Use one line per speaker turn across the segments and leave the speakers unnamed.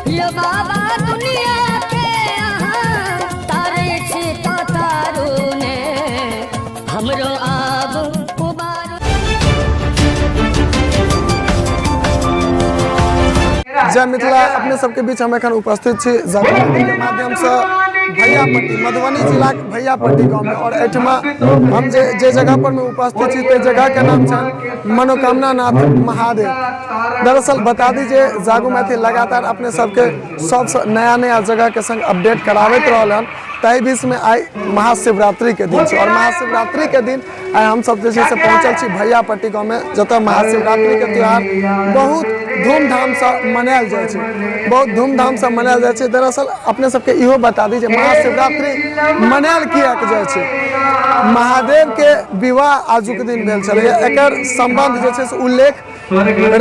यो बाबा दुनिया के अहाँ तारै छी तऽ तारू ने हमरो आब उबारू।
जय मिथिला। अपने सबके बीच हम एखन उपस्थित छी जगमोही के माध्यम से भैयापट्टी, मधुबनी जिला के भैयापट्टी गाँव में। और एहिठमा हम जे जे जगह पर में उपस्थित छी ताहि जगह के नाम छै मनोकामना नाथ महादेव। दरअसल बता दी जे जागू मैथिल लगातार अपने सबके सबसँ नया नया जगह के संग अपडेट कराबैत रहल हन। ताहि बीच में आइ महाशिवरात्रि के दिन छै और महाशिवरात्रि के दिन आइ हम सब जे छै से पहुँचल छी भैयापट्टी गाँव में, जतऽ महाशिवरात्रि के त्यौहार बहुत धूमधामसँ मनायल जाइ छै, बहुत धूमधामसँ मनायल जाइ छै। दरअसल अपने सबके इहो बता दी जे महाशिवरात्रि मनायल किएक जाइ छै। महादेव के विवाह आजुक दिन भेल छलैए। एकर सम्बन्ध जे छै से उल्लेख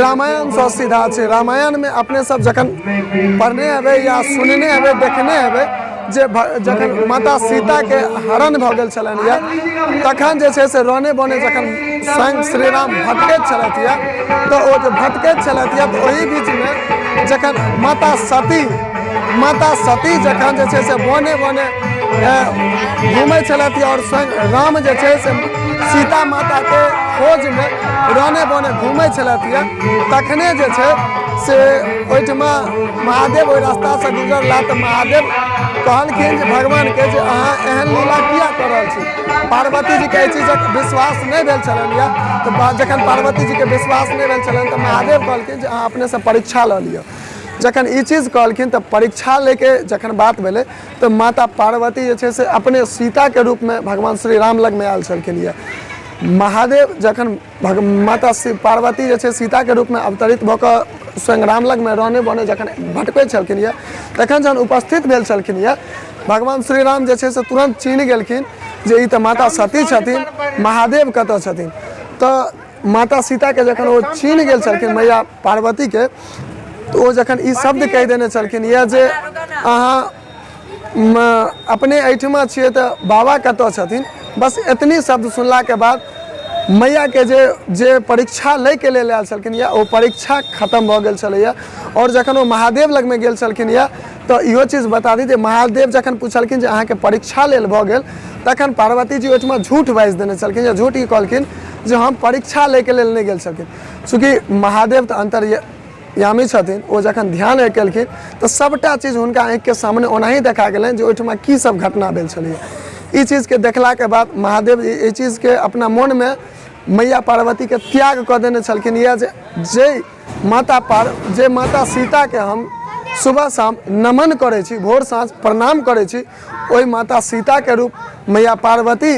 रामायणसँ सीधा छै। रामायणमे अपने सब जखन पढ़ने हेबै या सुनने हेबै, देखने हेबै जे जखन माता सीताके हरण भऽ गेल छलनि यऽ, तखन जे छै से रने बने जखन स्वयं श्री राम भटकैत छलथि यऽ, तऽ ओ जे भटकैत छलथि यऽ तऽ ओहि बीचमे जखन माता सती जखन जे छै से बने बने घूमै छलथि आओर स्वयं राम जे छै से सीता माताके खोजमे रने बने घूमै छलथि यऽ, तखने जे छै से ओहिठमा महादेव ओहि रास्तासँ गुजरला, तऽ महादेव कहलखिन जे भगवानके जे अहाँ एहन लीला किया कऽ रहल छी? पार्वती जीके एहि चीजक विश्वास नहि भेल छलनि यऽ। तऽ जखन पार्वती जीके विश्वास नहि भेल छलनि, तऽ महादेव कहलखिन जे अहाँ अपनेसँ परीक्षा लऽ लिअ। जखन ई चीज कहलखिन, तऽ परीक्षा लैके जखन बात भेलै, तऽ माता पार्वती जे छै से अपने सीताके रूपमे भगवान श्री राम लगमे आयल छलखिन यऽ। महादेव जखन माता पार्वती जे छै सीताके रूपमे अवतरित भऽ कऽ स्वयं राम लगमे रहने बने जखन भटकै छलखिन यऽ, तखन जहन उपस्थित भेल छलखिन यऽ, भगवान श्री राम जे छै से तुरन्त चिन्ह गेलखिन जे ई तऽ माता सती छथिन, महादेव कतऽ छथिन? तऽ माता सीताके जखन ओ चिन्ह गेल छलखिन, मैया पार्वतीके, तऽ ओ जखन ई शब्द कहि देने छलखिन यऽ जे अहाँ अपने एहिठमा छियै तऽ बाबा कतऽ छथिन? बस एतनी शब्द सुनलाके बाद मैयाके जे जे परीक्षा लैके लेल आयल छलखिन यऽ, ओ परीक्षा खतम भऽ गेल छलैए। आओर जखन ओ महादेव लगमे गेल छलखिन यऽ, तऽ इहो चीज बता दी जे महादेव जखन पुछलखिन जे अहाँके परीक्षा लेल भऽ गेल, तखन पार्वती जी ओहिठमा झूठ बाजि देने छलखिन या झूठ ई कहलखिन जे हम परीक्षा लैके लेल नहि गेल छलखिन। चूँकि महादेव तऽ अन्तर यामी छथिन, ओ जखन ध्यान केलखिन तऽ सभटा चीज हुनका आँखिके सामने ओनाही देखा गेलनि जे ओहिठमा की सब घटना भेल छलैए। ई चीजके देखलाके बाद महादेव एहि चीजके अपना मोनमे मैया पार्वतीके त्याग कऽ देने छलखिन यऽ जे जे माता पार जे माता सीताके हम सुबह शाम नमन करै छी, भोर साँझ प्रणाम करै छी, ओहि माता सीताके रूप मैया पार्वती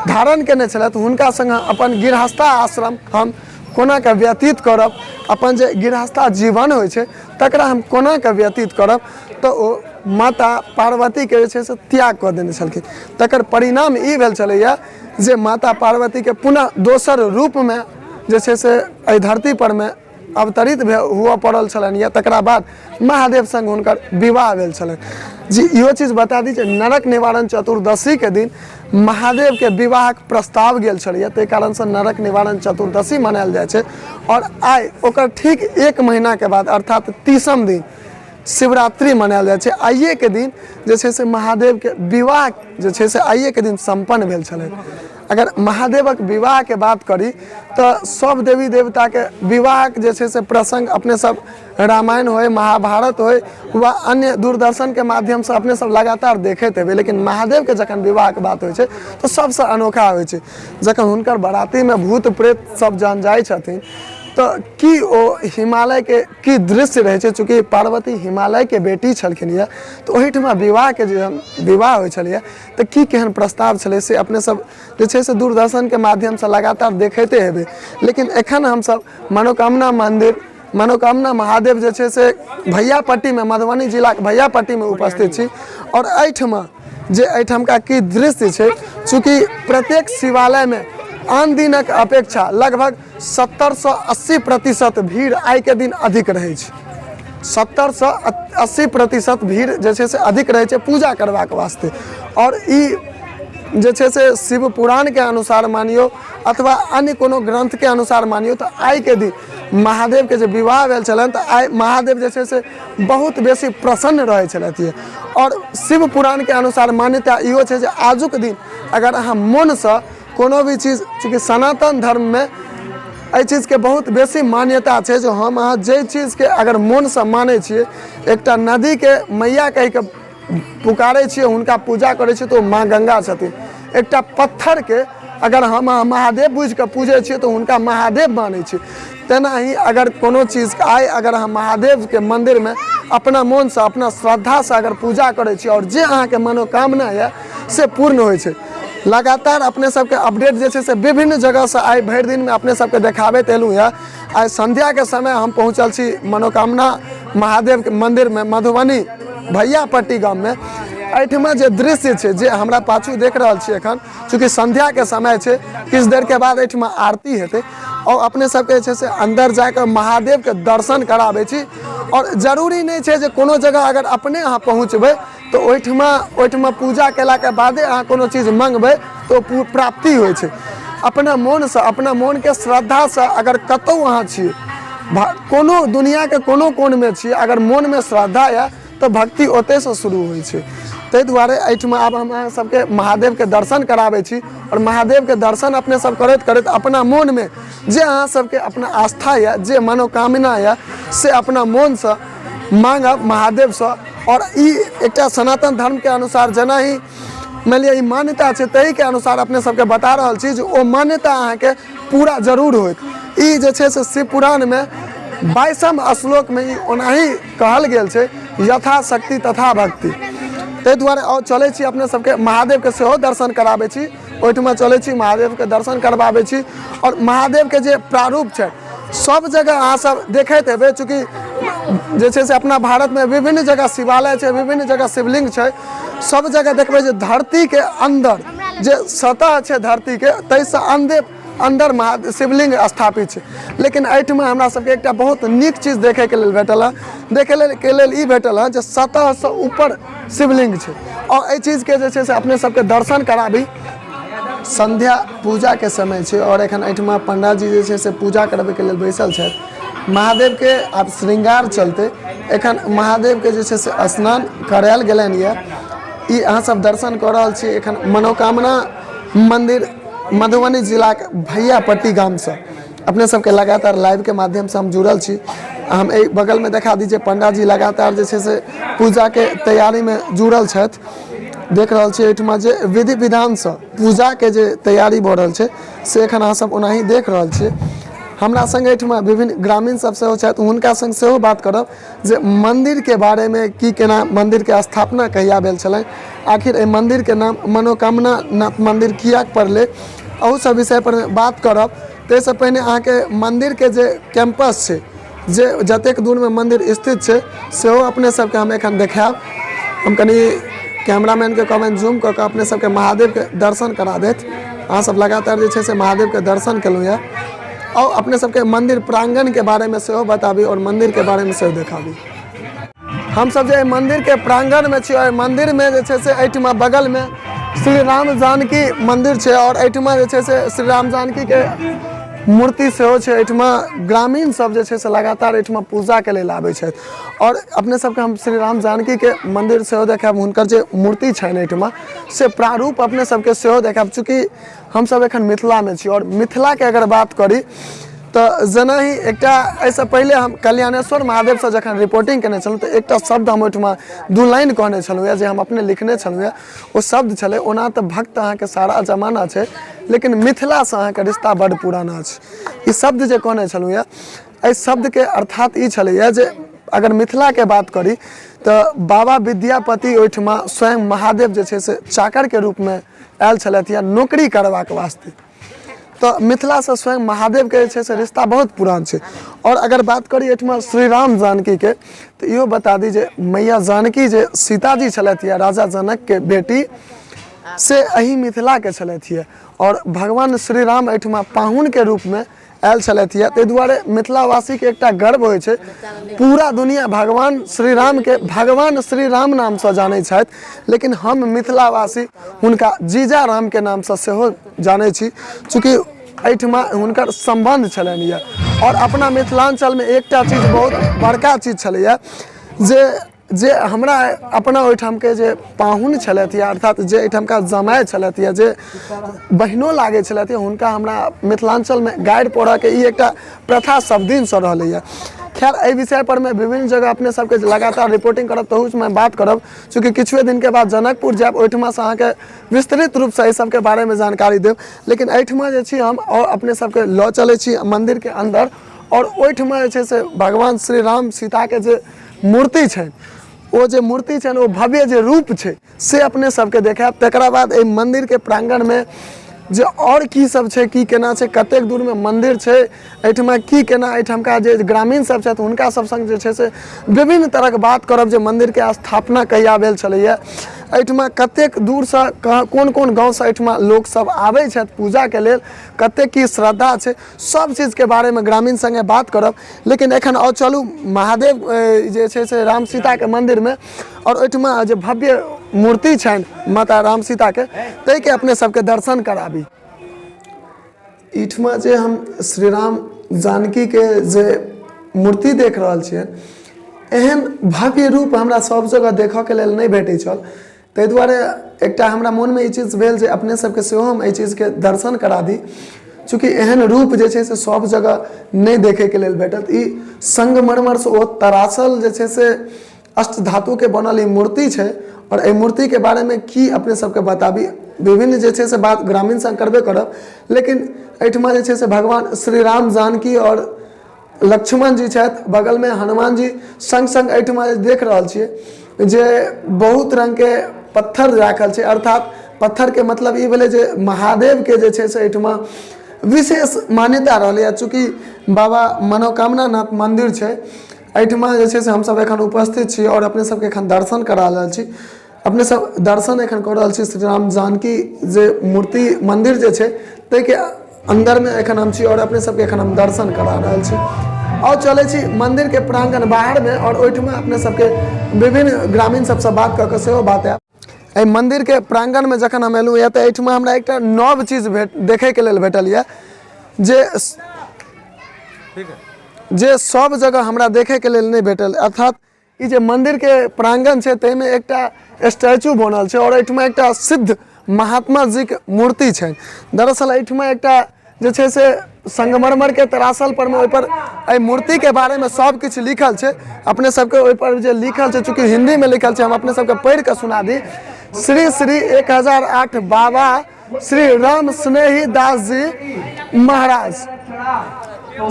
धारण केने छलथि, हुनका सङ्गे अपन गृहस्था आश्रम हम कोना कऽ व्यतीत करब, अपन जे गृहस्था जीवन होइ छै तकरा हम कोना कऽ व्यतीत करब? तऽ ओ माता पार्वतीके जे छै से त्याग कऽ देने छलखिन। तकर परिणाम ई भेल छलैए जे माता पार्वतीके पुनः दोसर रूपमे जे छै से एहि धरतीपर मे अवतरित हुअ पड़ल छलनि यऽ। तकरा बाद महादेव सङ्ग हुनकर विवाह भेल छलनि। जी, इहो चीज बता दी जे नरक निवारण चतुर्दशीके दिन महादेवके विवाहक प्रस्ताव गेल छलैए, ताहि कारणसँ नरक निवारण चतुर्दशी मनायल जाइ छै। आओर आइ ओकर ठीक एक महीनाके बाद, अर्थात 30म दिन शिवरात्रि मनायल जाइ छै। आइएके दिन जे छै से महादेवके विवाह जे छै से आइएके दिन सम्पन्न भेल छलै। अगर महादेवक विवाहके बात करी तऽ सब देवी देवताके विवाहक जे छै से प्रसङ्ग अपने सब रामायण होइ, महाभारत होइ वा अन्य दूरदर्शनके माध्यमसँ अपने सब लगातार देखैत हेबै। लेकिन महादेवके जखन विवाहके बात होइ छै तऽ सबसँ अनोखा होइ छै। जखन हुनकर बरातीमे भूत प्रेत सब जहन जाइ छथिन, तऽ की ओ हिमालयके की दृश्य रहै छै। चूँकि पार्वती हिमालयके बेटी छलखिन यऽ, तऽ ओहिठमा विवाहके जे विवाह होइ छलैए, तऽ की केहन प्रस्ताव छलै से अपने सब जे छै से दूरदर्शनके माध्यमसँ लगातार देखैते हेबै। लेकिन एखन हमसब मनोकामना मन्दिर, मनोकामना महादेव जे छै से भैयापट्टीमे, मधुबनी जिलाके भैयापट्टीमे उपस्थित छी। आओर एहिठमा जे एहिठामका की दृश्य छै, चूँकि प्रत्येक शिवालयमे आन दिनक अपेक्षा लगभग 70सँ 80% भीड़ आइके दिन अधिक रहै छै। 70सँ 80% भीड़ जे छै से अधिक रहै छै पूजा करबाक वास्ते। आओर ई जे छै से शिव पुराणके अनुसार मानियौ अथवा अन्य कोनो ग्रन्थके अनुसार मानियौ, तऽ आइके दिन महादेवके जे विवाह भेल छलनि तऽ आइ महादेव जे छै से बहुत बेसी प्रसन्न रहै छलथि। आओर शिव पुराणके अनुसार मान्यता इहो छै जे आजुक दिन अगर अहाँ मोनसँ कोनो भी चीज, चूँकि सनातन धर्ममे एहि चीजके बहुत बेसी मान्यता छै जे हम अहाँ जाहि चीजके अगर मोनसँ मानै छियै, एकटा नदीके मैया कहिके पुकारै छियै, हुनका पूजा करै छियै, तऽ ओ माँ गंगा छथिन। एकटा पत्थरके अगर हम अहाँ महादेव बुझिकऽ पूजै छियै तऽ हुनका महादेव मानै छियै। तेनाही अगर कोनो चीजके आइ अगर अहाँ महादेवके मन्दिरमे अपना मोनसँ, अपना श्रद्धासँ अगर पूजा करै छी आओर जे अहाँके मनोकामना यऽ से पूर्ण होइ छै। लगातार अपने सबके अपडेट जे छै से विभिन्न जगहसँ आइ भरि दिनमे अपने सबके देखाबैत एलहुँ यऽ। आइ संध्याके समय हम पहुँचल छी मनोकामना महादेवके मन्दिरमे, मधुबनी भैयापट्टी गाममे। एहिठमा जे दृश्य छै जे हमरा पाछू देख रहल छी, एखन चूँकि संध्याके समय छै, किछु देरके बाद एहिठमा आरती हेतै आओर अपने सबके जे छै से अन्दर जाकऽ महादेवके दर्शन कराबै छी। आओर जरूरी नहि छै जे कोनो जगह अगर अपने अहाँ पहुँचबै तऽ ओहिठमा पूजा केलाके बादे अहाँ कोनो चीज मङ्गबै तऽ ओ प्राप्ति होइ छै। अपना मोनसँ, अपना मोनके श्रद्धासँ अगर कतहु अहाँ छी, कोनो दुनिआँके कोनो कोनमे छी, अगर मोनमे श्रद्धा यऽ तऽ भक्ति ओतहिसँ शुरू होइ छै। ताहि दुआरे एहिठमा आब हम अहाँ सबके महादेवके दर्शन कराबै छी आओर महादेवके दर्शन अपने सब करैत करैत अपना मोनमे जे अहाँ सबके अपना आस्था यऽ, जे मनोकामना यऽ, से अपना मोनसँ माँगब महादेवसँ। आओर ई एकटा सनातन धर्मके अनुसार जेना ही मानि लिअ ई मान्यता छै, ताहिके अनुसार अपने सबके बता रहल छी जे ओ मान्यता अहाँके पूरा जरूर होयत। ई जे छै से शिव पुराणमे 22म श्लोकमे ई ओनाही कहल गेल छै, यथा शक्ति तथा भक्ति। ताहि दुआरे आओर चलै छी, अपने सबके महादेवके सेहो दर्शन कराबै छी। ओहिठमा चलै छी, महादेवके दर्शन करबाबै छी। आओर महादेवके जे प्रारूप छै सब जगह अहाँ सब देखैत हेबै, चूँकि जे छै से अपना भारतमे विभिन्न जगह शिवालय छै, विभिन्न जगह शिवलिंग छै, सब जगह देखबै जे धरतीके अन्दर जे सतह छै धरतीके, ताहिसँ अन्दे अन्दर महा शिवलिंग स्थापित छै। लेकिन एहिठमा हमरा सबके एकटा बहुत नीक चीज देखैके लेल भेटल हँ, देखै लेल के लेल ई भेटल हँ जे सतहसँ ऊपर शिवलिंग छै। आओर एहि चीजके जे छै से अपने सबके दर्शन कराबी। संध्या पूजाके समय छै आओर एखन एहिठमा पंडाजी जे छै से पूजा करबैके लेल बैसल छथि। महादेवके आब श्रृंगार चलतै। एखन महादेवके जे छै से स्नान करायल गेलनि यऽ। ई अहाँ सब दर्शन कऽ रहल छी एखन मनोकामना मन्दिर, मधुबनी जिलाके भैयापट्टी गामसँ अपने सबके लगातार लाइवके माध्यमसँ हम जुड़ल छी। हम एहि बगलमे देखा दी जे पंडाजी लगातार जे छै से पूजाके तैयारीमे जुड़ल छथि। देख रहल छी एहिठमा जे विधि विधानसँ पूजाके जे तैयारी भऽ रहल छै से एखन अहाँ सब ओनाही देख रहल छियै। हमरा संग एहिठमा विभिन्न ग्रामीण सब सेहो छथि, हुनका संग सेहो बात करब जे मन्दिरके बारेमे की केना, मन्दिरके स्थापना कहिया भेल छलै, आखिर एहि मन्दिरके नाम मनोकामना नाथ मन्दिर किएक पड़लै, अहू सब विषयपर बात करब। ताहिसँ पहिने अहाँके मन्दिरके जे कैम्पस छै, जे जतेक दूरमे मन्दिर स्थित छै, सेहो अपने सबके हम एखन देखायब। हम कनि कैमरामैनके कहबनि जूम कऽ कऽ अपने सबके महादेवके दर्शन करा देत। अहाँ सब लगातार जे छै से महादेवके दर्शन केलहुँ यऽ। आउ अपने सबके मन्दिर प्राङ्गणके बारेमे सेहो बताबी आओर मन्दिरके बारेमे सेहो देखाबी। हमसब जे एहि मन्दिरके प्राङ्गणमे छी, एहि मन्दिरमे जे छै से एहिठमा बगलमे श्री राम जानकी मन्दिर छै आओर एहिठमा जे छै से श्री राम जानकीके मूर्ति सेहो छै। एहिठमा ग्रामीण सब जे छै से लगातार एहिठमा पूजाके लेल आबै छथि। आओर अपने सबके हम श्री राम जानकीके मन्दिर सेहो देखायब, हुनकर जे मूर्ति छनि एहिठमा से प्रारूप अपने सबके सेहो देखायब। चूँकि हमसब एखन मिथिलामे छी आओर मिथिलाके अगर बात करी तऽ जेना ही एकटा एहिसँ पहिले हम कल्याणेश्वर महादेवसँ जखन रिपोर्टिंग केने छलहुँ तऽ एकटा शब्द हम ओहिठमा दू लाइन कहने छलहुँ यऽ जे हम अपने लिखने छलहुँ यऽ, ओ शब्द छलै, ओना तऽ भक्त अहाँके सारा जमाना छै, लेकिन मिथिलासँ अहाँके रिश्ता बड्ड पुराना छै। ई शब्द जे कहने छलहुँ यऽ, एहि शब्दके अर्थात ई छलैए जे अगर मिथिलाके बात करी तऽ बाबा विद्यापति ओहिठमा स्वयं महादेव जे छै से चाकरके रूपमे आयल छलथि यऽ नौकरी करबाक वास्ते। तऽ मिथिलासँ स्वयं महादेवके जे छै से रिश्ता बहुत पुरान छै। आओर अगर बात करी एहिठमा श्री राम जानकीके तऽ इहो बता दी जे मैया जानकी जे सीताजी छलथि यऽ, राजा जनकके बेटी, से एही मिथिलाके छलथि यऽ आओर भगवान श्री राम एहिठमा पाहुनके रूपमे आयल छलथि यऽ। ताहि दुआरे मिथिलावासीके एकटा गर्व होइ छै, पूरा दुनिया भगवान श्री रामके भगवान श्री राम नामसँ जानै छथि, लेकिन हम मिथिलावासी हुनका जीजा रामके नामसँ सेहो जानै छी। चूँकि एहिठमा हुनकर सम्बन्ध छलनि यऽ। आओर अपना मिथिलाञ्चलमे एकटा चीज बहुत बड़का चीज छलैए जे जे हमरा अपना ओहिठामके जे पाहुन छलथि या अर्थात जे एहिठामका जमाय छलथि या जे बहिनो लागै छलथि हुनका हमरा मिथिलाञ्चलमे गारि पढ़ऽके ई एकटा प्रथा सब दिनसँ रहलैए। खैर एहि विषयपर मे विभिन्न जगह अपने सबके लगातार रिपोर्टिंग करब, तहूमे बात करब। चूँकि किछुए दिनके बाद जनकपुर जायब, ओहिठमासँ अहाँके विस्तृत रूपसँ एहि सबके बारेमे जानकारी देब। लेकिन एहिठमा जे छी हम आओर अपने सबके लऽ चलै छी मन्दिरके अन्दर आओर ओहिठमा जे छै से भगवान श्री राम सीताके जे मूर्ति छनि, ओ जे मूर्ति छनि ओ भव्य जे रूप छै से अपने सबके देखायब। तकरा बाद एहि मन्दिरके प्राङ्गणमे जे आओर की सब छै, की केना छै, कतेक दूरमे मन्दिर छै, एहिठमा की केना एहिठामका जे ग्रामीण सब छथि हुनका सब सङ्ग जे छै से विभिन्न तरहक बात करब जे मन्दिरके स्थापना कहिया भेल छलैए, एहिठमा कतेक दूरसँ कोन कोन गाँवसँ एहिठमा लोकसब आबै छथि पूजाके लेल, कतेक की श्रद्धा छै, सब चीजके बारेमे ग्रामीण सङ्गे बात करब। लेकिन एखन आउ चलू महादेव जे छै से राम सीताके मन्दिरमे आओर ओहिठमा जे भव्य मूर्ति छनि माता राम सीताके ताहिके अपने सबके दर्शन कराबी। एहिठमा जे हम श्री राम जानकीके जे मूर्ति देख रहल छियनि, एहन भव्य रूप हमरा सब जगह देखऽके लेल नहि भेटै छल। ताहि दुआरे एकटा हमरा मोनमे ई चीज भेल जे अपने सबके सेहो हम एहि चीजके दर्शन करा दी। चूँकि एहन रूप जे छै से सब जगह नहि देखैके लेल भेटत। ई संगमरमरसँ ओ तरासल जे छै से अष्ट धातुके बनल ई मूर्ति छै। आओर एहि मूर्तिके बारेमे की अपने सबके बताबी, विभिन्न जे छै से बात ग्रामीण सङ्ग करबे करब। लेकिन एहिठमा जे छै से भगवान श्री राम जानकी आओर लक्ष्मण जी छथि, बगलमे हनुमान जी, सङ्ग सङ्ग एहिठमा जे देख रहल छियै जे बहुत रङ्गके पत्थर राखल छै। अर्थात पत्थरके मतलब ई भेलै जे महादेवके जे छै से एहिठमा विशेष मान्यता रहलैए। चूँकि बाबा मनोकामना नाथ मन्दिर छै एहिठमा जे छै से हमसब एखन उपस्थित छी आओर अपने सबके एखन दर्शन करा रहल छी। अपने सब दर्शन एखन कऽ रहल छी श्री राम जानकी जे मूर्ति मन्दिर जे छै ताहिके अन्दरमे एखन हम छी आओर अपने सबके एखन हम दर्शन करा रहल छी। आओर चलै छी मन्दिरके प्राङ्गण बाहरमे आओर ओहिठमा अपने सबके विभिन्न ग्रामीण सबसँ बात कऽ कऽ सेहो बात आयब। एहि मन्दिरके प्राङ्गणमे जखन हम एलहुँ यऽ तऽ एहिठमा हमरा एकटा नव चीज भेट देखैके लेल भेटल यऽ जे सब जगह हमरा देखैके लेल नहि भेटल। अर्थात ई जे मन्दिरके प्राङ्गण छै ताहिमे एकटा स्टैचू बनल छै आओर एहिठमा एकटा सिद्ध महात्मा जीके मूर्ति छनि। दरअसल एहिठमा एकटा जे छै से संगमरमरके तरासल परमे ओहिपर एहि मूर्तिके बारेमे सब किछु लिखल छै। अपने सबके ओहिपर जे लिखल छै, चूँकि हिन्दीमे लिखल छै, हम अपने सबके पढ़िकऽ सुना दी। श्री श्री 1008 बाबा श्री राम स्नेही दास जी महाराज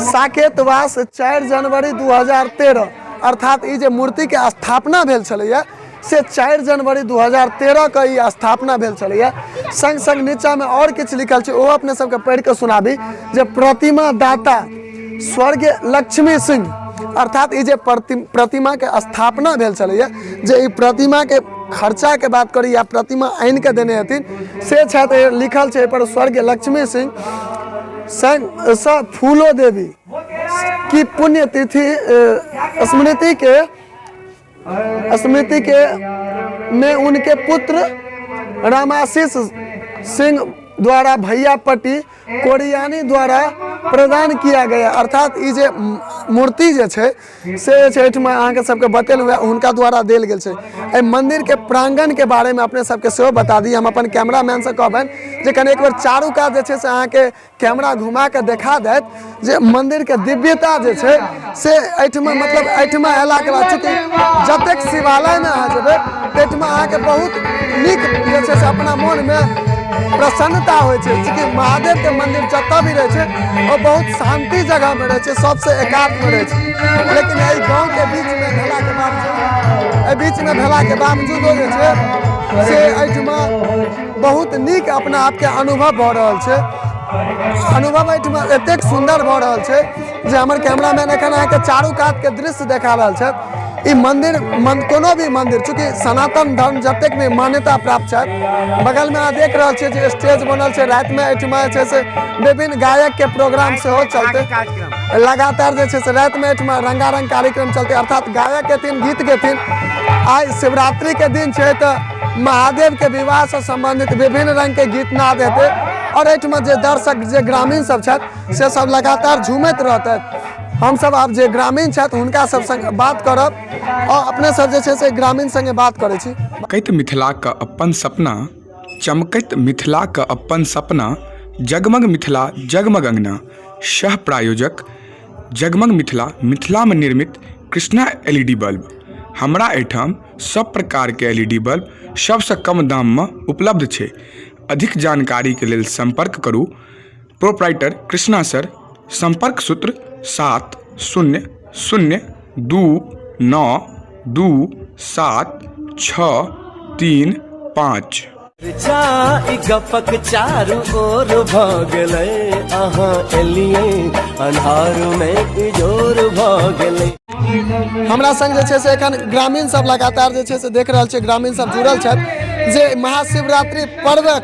साकेतवास 4 जनवरी 2013, अर्थात ई जे मूर्तिके स्थापना भेल छलैए से 4 जनवरी 2013 के ई स्थापना भेल छलैए। सङ्ग सङ्ग नीचाँमे आओर किछु लिखल छै, ओहो अपने सबके पढ़ि कऽ सुनाबी जे प्रतिमा दाता स्वर्गीय लक्ष्मी सिंह, अर्थात ई जे प्रतिमाके स्थापना भेल छलैए, जे ई प्रतिमाके खर्चाके बात करी या प्रतिमा आनि कऽ देने हथिन से छथि, लिखल छै एहिपर स्वर्गीय लक्ष्मी सिंह संग सँ फूलो देवी की पुण्यतिथि स्मृति के में उनके पुत्र रामाशीष सिंह द्वारा भैयापट्टी कोरियानी द्वारा प्रदान किया गया। अर्थात ई जे मूर्ति जे छै से जे छै एहिठमा अहाँके सबके बतेलहुँ हेँ, हुनका द्वारा देल गेल छै। एहि मन्दिरके प्राङ्गणके बारेमे अपने सबके सेहो बता दी। हम अपन कैमरामैनसँ कहबनि जे कनि एक बेर चारू कात जे छै से अहाँके कैमरा घुमा कऽ देखा देत जे मन्दिरके दिव्यता जे छै से एहिठमा, मतलब एहिठमा अयलाके बाद चूँकि जतेक शिवालयमे अहाँ जेबै ताहिठमा अहाँके बहुत नीक जे छै से अपना मोनमे प्रसन्नता होइ छै। चूँकि महादेवके मन्दिर जतऽ भी रहै छै ओ बहुत शान्ति जगहमे रहै छै, सबसँ एकान्तमे रहै छै। लेकिन एहि गाँवके बीचमे भेलाके बावजूद, एहि बीचमे भेलाके बावजूदो जे छै से एहिठमा बहुत नीक अपना आपके अनुभव भऽ रहल छै। अनुभव एहिठमा एतेक सुन्दर भऽ रहल छै जे हमर कैमरामैन एखन अहाँके चारू कातके दृश्य देखा रहल छथि। ई मन्दिर कोनो भी मन्दिर चूँकि सनातन धर्म जतेक भी मान्यता प्राप्त छथि, बगलमे अहाँ देख रहल छियै जे स्टेज बनल छै। रातिमे एहिठमा जे छै से विभिन्न गायकके प्रोग्राम सेहो चलतै लगातार, जे छै से रातिमे एहिठमा रंगारंग कार्यक्रम चलतै, अर्थात गायक एथिन, गीत गेथिन। आइ शिवरात्रिके दिन छै तऽ महादेवके विवाहसँ सम्बन्धित विभिन्न रङ्गके गीत नाद हेतै। आओर एहिठमा जे दर्शक जे ग्रामीण सब छथि से सब लगातार झूमैत रहतथि। हमसब आब जे ग्रामीण छथि हुनका सब संग बात करब आओर अपने सब जे छै से ग्रामीण संगे बात करै छी।
चमकैत मिथिलाक अप्पन सपना, चमकैत मिथिलाक अप्पन सपना, जगमग मिथिला जगमग अंगना, सह प्रायोजक जगमग मिथिला, मिथिलामे निर्मित Krishna L E D bulb, हमरा एहिठाम सब प्रकारके एल ई डी बल्ब सबसँ कम दाममे उपलब्ध छै। अधिक जानकारीके लेल सम्पर्क करू प्रोप्राइटर कृष्णा सर, सम्पर्क सूत्र 7 0 0 2 9 2 7 6 3 5।
ई गपक चारू ओर भऽ गेलै, अहाँ एलियै अन्हारमे इजोर भऽ गेलै।
हमरा संग जे छै से एखन ग्रामीण सब लगातार जे छै से देख रहल छै, ग्रामीण सब जुड़ल छथि जे महाशिवरात्रि पर्वक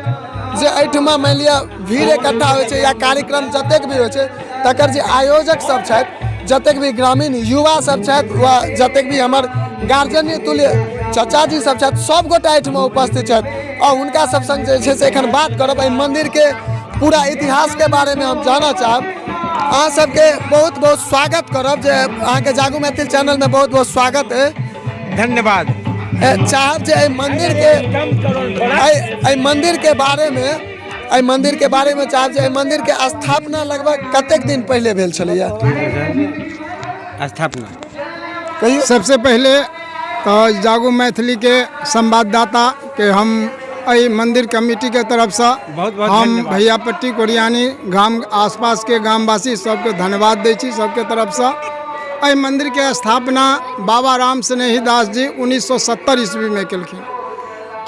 जे एहिठमा मानि लिअ भीड़ इकट्ठा होइ छै या कार्यक्रम जतेक भी होइ छै तकर जे आयोजक सब छथि, जतेक भी ग्रामीण युवा सब छथि वा जतेक भी हमर गार्जियन तुल्य चचाजी सब छथि, सब गोटा एहिठमा उपस्थित छथि आओर हुनका सब संग जे छै से एखन बात करब। एहि मन्दिरके पूरा इतिहासके बारेमे हम जानऽ चाहब। अहाँ सबके बहुत बहुत स्वागत करब जे अहाँके जागू मैथिल चैनलमे बहुत बहुत स्वागत है।
धन्यवाद।
चाहब जे एहि मन्दिरके एहि मन्दिरके बारेमे एहि मन्दिरके बारेमे चाहब जे एहि मन्दिरके स्थापना लगभग कतेक दिन पहिले भेल छलैया?
स्थापना
कहियौ।
सबसे पहिले तऽ जागू मैथिलीके संवाददाताके हम एहि मन्दिर कमिटीके तरफसँ
बहुत बहुत
हम
धन्यवाद।
भैयापट्टी कोरियानी गाम आसपासके गामवासी सबके धन्यवाद दै छी सबके तरफसँ। एहि मन्दिरके स्थापना बाबा राम स्नेही दास जी 1970 ईस्वीमे केलखिन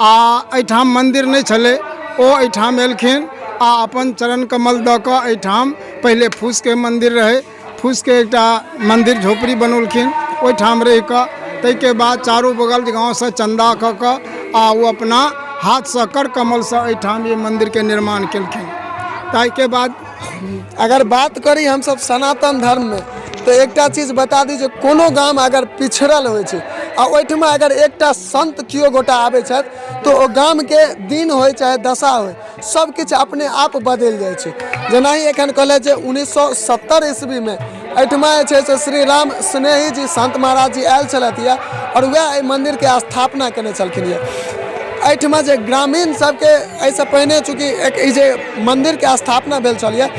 आ एहिठाम मन्दिर नहि छलै, ओ एहिठाम एलखिन आ अपन चरण कमल दऽ कऽ एहिठाम पहिले फूसके मन्दिर रहै, फूसके एकटा मन्दिर झोपड़ी बनौलखिन, ओहिठाम रहि कऽ ताहिके बाद चारू बगल गाँवसँ चन्दा कऽ कऽ आ ओ अपना हाथसँ कर कमलसँ एहिठाम ई मन्दिरके निर्माण केलखिन। ताहिके बाद
अगर बात करी हमसब सनातन धर्ममे तऽ एकटा चीज बता दी जे कोनो गाम अगर पिछड़ल होइ छै आ ओहिठमा अगर एकटा संत केओ गोटा आबै छथि तऽ ओ गामके दिन होइ चाहे दशा होइ सब किछु अपने आप बदलि जाइ छै। जेनाहि एखन कहलथि जे 1970 ईस्वीमे एहिठमा जे छै से श्री राम स्नेही जी संत महाराज जी आयल छलथि यऽ आओर वएह एहि मन्दिरके स्थापना केने छलखिन यऽ। एहिठमा जे ग्रामीण सबके एहिसँ पहिने चूँकि एक ई जे मन्दिरके स्थापना भेल छल यऽ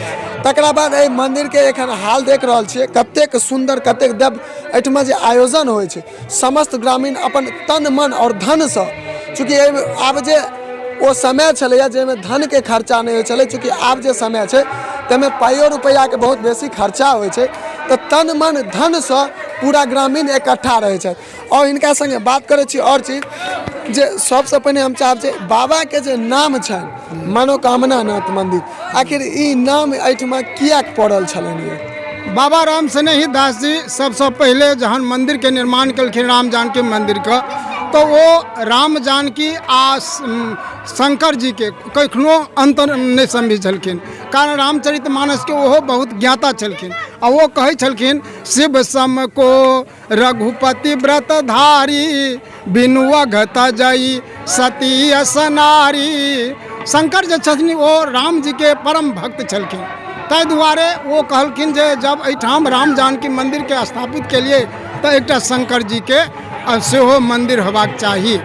तकरा बाद एहि मन्दिरके एखन हाल देख रहल छियै कतेक सुन्दर कतेक दिव्य एहिठमा जे आयोजन होइ छै। समस्त ग्रामीण अपन तन मन आओर धनसँ, चूँकि एहि आब जे ओ समय छलैए जाहिमे धनके खर्चा नहि होइ छलै, चूँकि आब जे समय छै ताहिमे पाइयो रुपैआके बहुत बेसी खर्चा होइ छै, तऽ तन मन धनसँ पूरा ग्रामीण इकट्ठा रहै छथि। आओर हिनका सङ्गे बात करै छी आओर चीज जे सबसँ पहिने हम चाहब जे बाबाके जे नाम छनि मनोकामना नाथ मन्दिर, आखिर ई नाम एहिठमा किएक पड़ल छलनि यऽ?
बाबा राम स्नेही दास जी सबसँ पहिले जहन मन्दिरके निर्माण केलखिन राम जानकी मन्दिरके, तऽ ओ राम जानकी आ शंकर जीके कखनो अन्तर नहि समझै छलखिन, कारण रामचरित मानसके ओहो बहुत ज्ञाता छलखिन आ ओ कहै छलखिन शिव सम को रघुपति व्रत धारी बिनु अघत जई सती असनारी। शंकर जे छथिन ओ राम जीके परम भक्त छलखिन, ताहि दुआरे ओ कहलखिन जे जब एहिठाम राम जानकी मन्दिरके स्थापित केलियै तऽ एकटा शंकर जीके सेहो मन्दिर होयबाक चाही,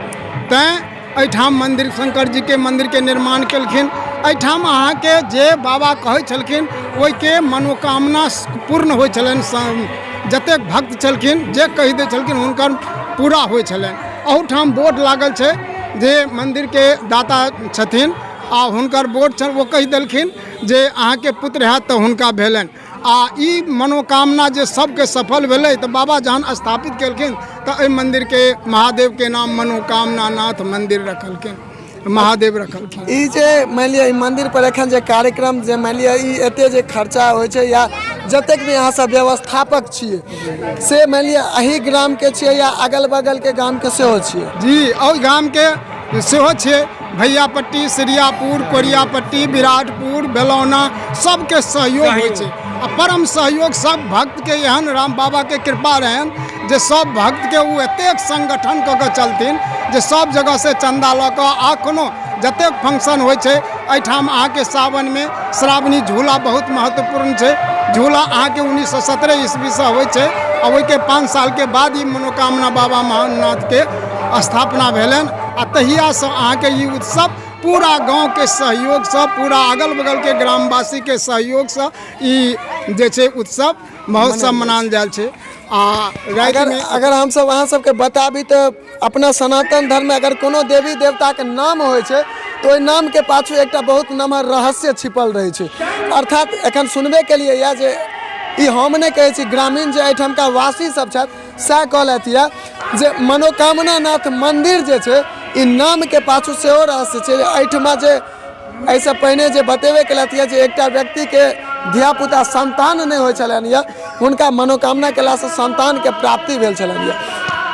तैँ एहिठाम मन्दिर शंकर जीके मन्दिरके निर्माण केलखिन। एहिठाम अहाँके जे बाबा कहै छलखिन ओहिके मनोकामना पूर्ण होइ छलनि, जतेक भक्त छलखिन जे कहि दै छलखिन हुनकर पूरा होइ छलनि। अहूठाम बोर्ड लागल छै जे मन्दिरके दाता छथिन आ हुनकर बोर्ड छनि, ओ कहि देलखिन जे अहाँके पुत्र हैत तऽ हुनका भेलनि आ ई मनोकामना जे सबके सफल भेलै तऽ बाबा जहन स्थापित केलखिन तऽ एहि मन्दिरके महादेवके नाम मनोकामना नाथ मन्दिर रखलखिन, महादेव रखलखिन।
ई जे मानि लिअ ई मन्दिर पर एखन जे कार्यक्रम जे मानि लिअ ई एते जे खर्चा होइ छै या जतेक भी अहाँ सब व्यवस्थापक छियै से मानि लिअ एही ग्रामके छियै या अगल बगलके गामके सेहो छियै?
जी, ओहि गामके सेहो छियै, भैयापट्टी, सिरियापुर, कोरियापट्टी, विराटपुर, बेलौना सबके सहयोग होइ छै आ परम सहयोग सब भक्तके। एहन राम बाबाके कृपा रहनि जे सब भक्तके ओ एतेक संगठन कऽ कऽ चलथिन जे सब जगहसँ चन्दा लऽ कऽ आ कोनो जतेक फंक्शन होइ छै एहिठाम अहाँके सावनमे श्रावणी झूला बहुत महत्वपूर्ण छै। झूला अहाँके 1917 ईस्वीसँ होइ छै आ ओहिके 5 सालके बाद ई मनोकामना बाबा महानाथके स्थापना भेलनि आ तहियासँ अहाँके ई उत्सव पूरा गाँवके सहयोगसँ, पूरा अगल बगलके ग्रामवासीके सहयोगसँ ई जे छै उत्सव महोत्सव मनाओल जाइ छै। आ
अगर
रातिमे
अगर हमसब अहाँ सबके बताबी तऽ अपना सनातन धर्ममे अगर कोनो देवी देवताके नाम होइ छै तऽ ओहि नामके पाछू एकटा बहुत नमहर रहस्य छिपल रहै छै। अर्थात एखन सुनबे केलियै यऽ जे ई हम नहि कहै छी, ग्रामीण जे एहिठामका वासी सब छथि सएह कहलथि यऽ जे मनोकामना नाथ मन्दिर जे छै ई नामके पाछू सेहो रहस्य छै। एहिठमा जे एहिसँ पहिने जे बतेबे केलथि यऽ जे एकटा व्यक्तिके धियापुता सन्तान नहि होइ छलनि यऽ, हुनका मनोकामना केलासँ सन्तानके प्राप्ति भेल छलनि यऽ।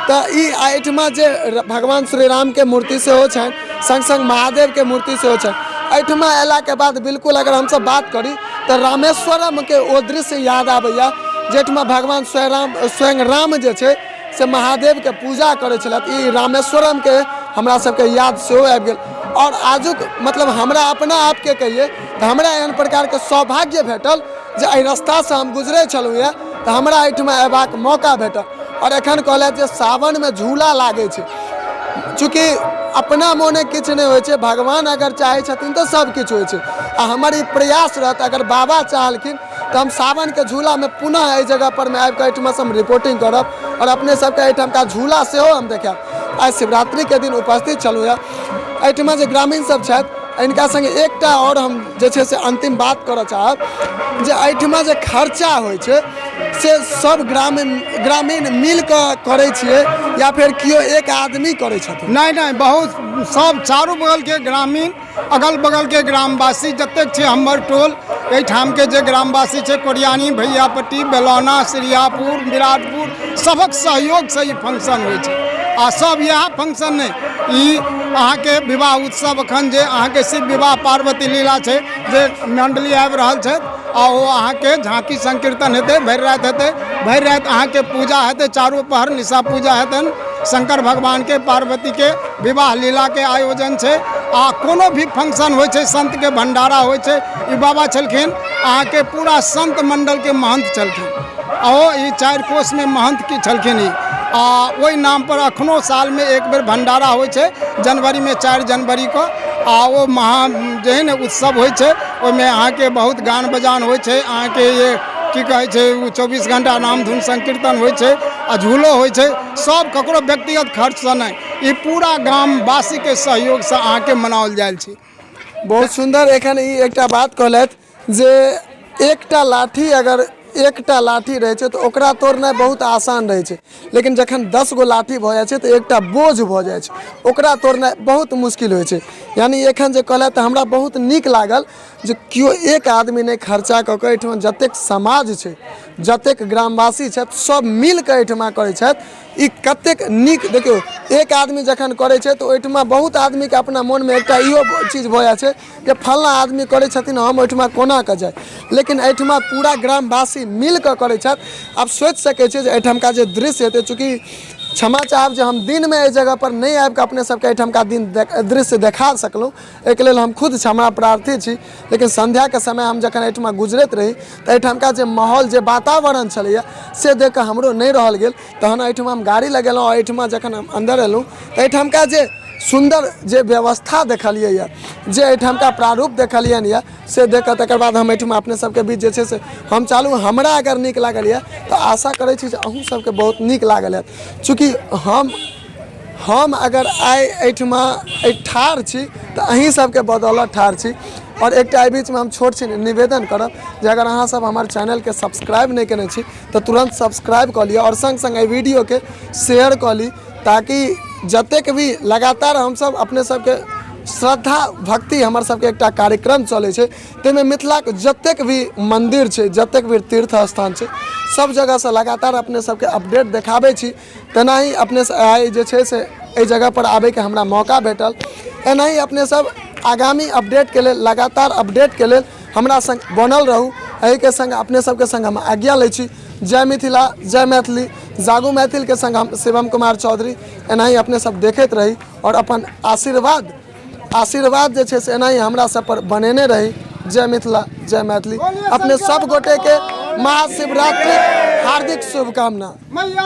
तऽ ई एहिठमा जे भगवान श्री रामके मूर्ति सेहो छनि, सङ्ग सङ्ग महादेवके मूर्ति सेहो छनि। एहिठमा अयलाके बाद बिल्कुल अगर हमसब बात करी तऽ रामेश्वरमके ओ दृश्य याद आबैए जाहिठमा भगवान स्वयं राम स्वयं राम जे छै से महादेवके पूजा करै छलथि। ई रामेश्वरमके हमरा सबके याद सेहो आबि गेल। आओर आजुक मतलब हमरा अपना आपके कहियै तऽ हमरा एहन प्रकारके सौभाग्य भेटल जे एहि रस्तासँ हम गुजरै छलहुँ यऽ तऽ हमरा एहिठमा अयबाक मौका भेटल। आओर एखन कहलथि जे सावनमे झूला लागै छै, चूँकि अपना मोने किछु नहि होइ छै, भगवान अगर चाहै छथिन तऽ सब किछु होइ छै। आ हमर ई प्रयास रहत, अगर बाबा चाहलखिन तऽ हम सावनके झूलामे पुनः एहि जगह परमे आबिकऽ एहिठमासँ हम रिपोर्टिंग करब आओर अपने सबके एहिठामका झूला सेहो हम देखायब। आइ शिवरात्रिके दिन उपस्थित छलहुँ यऽ। एहिठमा जे ग्रामीण सब छथि हिनका सङ्गे एकटा आओर हम जे छै से अन्तिम बात करऽ चाहब जे एहिठमा जे खर्चा होइ छै से सब ग्रामीण ग्रामीण मिल कऽ करै छियै या फेर केओ एक आदमी करै छथिन?
नहि नहि, बहुत सब चारू बगलके ग्रामीण, अगल बगलके ग्रामवासी जतेक छै, हमर टोल एहिठामके जे ग्रामवासी छै, कोरियानी, भैयापट्टी, बेलौना, सिरियापुर, विराटपुर, सभक सहयोगसँ ई फंक्शन होइ छै। आ सब इएह फंक्शन नहि, ई अहाँके विवाह उत्सव एखन जे अहाँके शिव विवाह पार्वती लीला छै जे मण्डली आबि रहल छथि आ ओ अहाँके झाँकी संकीर्तन हेतै, भरि राति हेतै, भरि राति अहाँके पूजा हेतै, चारू पहर निशा पूजा हेतनि, शंकर भगवानके पार्वतीके विवाह लीलाके आयोजन छै। आ कोनो भी फंक्शन होइ छै, संतके भण्डारा होइ छै। ई बाबा छलखिन अहाँके पूरा संत मण्डलके महन्थ छलखिन आ ओ ई 4 कोसमे महन्थ की छलखिन ई, आ ओहि नामपर एखनो सालमे एक बेर भण्डारा होइ छै जनवरीमे, 4 जनवरीके, आ ओ महा जे हइ ने उत्सव होइ छै, ओहिमे अहाँके बहुत गान बजान होइ छै, अहाँके ये की कहै छै ओ 24 घण्टा रामधुन संकीर्तन होइ छै आ झूलो होइ छै। सब ककरो व्यक्तिगत खर्चसँ नहि, ई पूरा ग्रामवासीके सहयोगसँ अहाँके मनाओल जाइ छै।
बहुत सुन्दर। एखन ई एकटा बात कहलथि जे एकटा लाठी अगर एकटा लाठी रहै छै तऽ ओकरा तोड़नाइ बहुत आसान रहै छै, लेकिन जखन 10 गो लाठी भऽ जाइ छै तऽ एकटा बोझ भऽ जाइ छै, ओकरा तोड़नाइ बहुत मुश्किल होइ छै। यानी एखन जे कहलथि तऽ हमरा बहुत नीक लागल जे केओ एक आदमी नहि खर्चा कऽ कऽ एहिठमा जतेक समाज छै, जतेक ग्रामवासी छथि, सब मिल कऽ एहिठमा करै छथि। ई कतेक नीक। देखियौ, एक आदमी जखन करै छै तऽ ओहिठमा बहुत आदमीके अपना मोनमे एकटा इहो चीज भऽ जाइ छै जे फल्लाँ आदमी करै छथिन, हम ओहिठमा कोना कऽ जाइ, लेकिन एहिठमा पूरा ग्रामवासी मिल कऽ करै छथि। आब सोचि सकै छियै जे एहिठमका जे दृश्य हेतै। चूँकि क्षमा चाहब जे हम दिनमे एहि जगहपर नहि आबि कऽ अपने सबके एहिठमका दिन दृश्य देखा सकलहुँ, एहिके लेल हम खुद क्षमा प्रार्थी छी। लेकिन सन्ध्याके समय हम जखन एहिठमा गुजरैत रही तऽ एहिठामका जे माहौल, जे वातावरण छलैए से देख कऽ हमरो नहि रहल गेल। तहन एहिठमा हम गाड़ी लगेलहुँ। एहिठमा जखन हम अन्दर एलहुँ तऽ एहिठामका जे सुन्दर जे व्यवस्था देखलियै यऽ, जे एहिठामका प्रारूप देखलियनि यऽ, से देख कऽ तकर बाद हम एहिठमा अपने सबके बीच जे छै से हम चालू। हमरा अगर नीक लागल यऽ तऽ आशा करै छी जे अहूँ सबके बहुत नीक लागल हैत। चूँकि हम अगर आइ एहिठमा एहि ठाढ़ छी तऽ अहीं सबके बदौलत ठाढ़ छी। आओर एकटा एहि बीचमे हम छोट छिन निवेदन करब जे अगर अहाँ सब हमर चैनलके सब्सक्राइब नहि केने छी तऽ तुरन्त सब्सक्राइब कऽ लिअ आओर सङ्ग सङ्ग एहि वीडियोके शेयर कऽ ली, ताकि जतेक भी लगातार हमसब अपने सबके श्रद्धा भक्ति हमर सबके एकटा कार्यक्रम चलै छै, ताहिमे मिथिलाके जतेक भी मन्दिर छै, जतेक भी तीर्थ स्थान छै, सब जगहसँ लगातार अपने सबके अपडेट देखाबै छी। तेनाही अपने आइ जे छै से एहि जगहपर आबैके हमरा मौका भेटल। एनाही अपने सब आगामी अपडेटके लेल, लगातार अपडेटके लेल हमरा सङ्ग बनल रहू। एहिके सङ्ग अपने सबके सङ्ग हम आज्ञा लै छी। जय मिथिला, जय मैथिली, जागू मैथिलके सङ्ग हम शिवम कुमार चौधरी। एनाही अपने सब देखैत रही आओर अपन आशीर्वाद आशीर्वाद जे छै से एनाही हमरा सब पर बनेने रही। जय मिथिला, जय मैथिली। अपने सब गोटे के महाशिवरात्रि हार्दिक शुभकामना।
मैया।